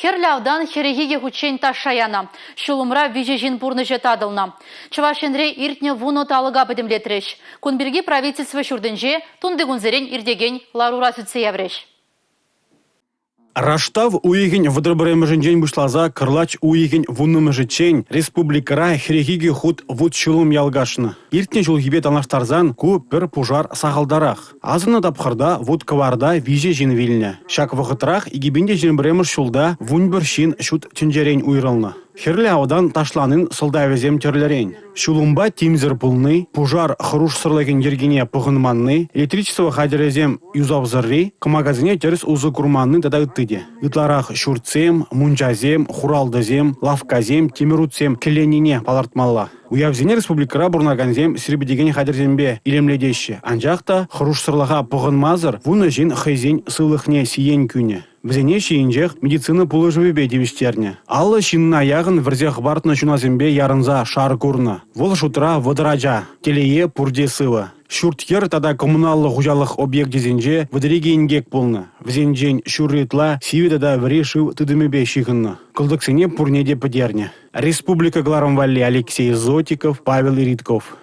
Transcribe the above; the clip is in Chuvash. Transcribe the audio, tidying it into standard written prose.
Хӗрлӗ автан 42 хутчен ташша янӑ. Ҫулӑмра виҫӗ ҫын пурнӑҫӗ татӑлнӑ. Чӑваш Енре иртнӗ вунӑ талӑка пӗтӗмлетрӗҫ. Кун пирки правительство ҫуртӗнче тунтикунсерен иртекен ларура сӳтсе яврӗҫ. Раштав уйӑхӗн 31-мӗшӗнчен пуҫласа кӑрлач уйӑхӗн 10-мӗшӗччен республикӑра 42 хут вут-ҫулӑм ялкӑшнӑ. Иртнӗ ҫулхипе танлаштарсан ку пӗр пушар сахалтарах. Асӑннӑ тапхӑрта вут-кӑварта виҫӗ ҫын вилнӗ. Ҫак вӑхӑтрах 2021 ҫулта 11 ҫын ҫут тӗнчерен уйрӑлнӑ. Хӗрлӗ автан ташланин сӑлтавӗсем тӗрлӗрен. Ҫулӑмпа тимсӗр пулни, пушар хӑрушсӑрлӑхӗн йӗркине пӑхӑнманни, электричество хатӗрӗсем юсавсӑрри, кӑмакасене тӗрӗс усӑ курманни тата ытти те. Ытларах ҫуртсем, мунчасем, хуралтӑсем, лавккасем, тимӗр утсем кӗлленнине палӑртмалла. Уявсене республикӑра пурӑнакансем сирпӗтекен хатӗрсемпе илемлетеҫҫӗ, анчах та хӑрушсӑрлӑха пӑхӑнмасӑр вунӑ ҫын хӑйсен сывлӑхне сиен кӳнӗ. Вӗсене ҫийӗнчех медицина пулӑшӑвӗпе тивӗҫтернӗ. 50 ҫынна яхӑн вӗрсе хӑпартнӑ ҫунасемпе ярӑнса шар курнӑ. Вӑл шутра 30 ача. Телее, пурте сывӑ. Ҫурт-йӗр тата коммуналлӑ хуҫалӑх объекчӗсенче 32 инкек пулнӑ. Вӗсенчен ҫурри ытла сивӗ тата вӗри шыв тытӑмӗпе ҫыхӑннӑ. Кӑлтӑксене пурне те пӗтернӗ. Республика кӑларӑм валли Алексей Зотиков, Павел Иритков.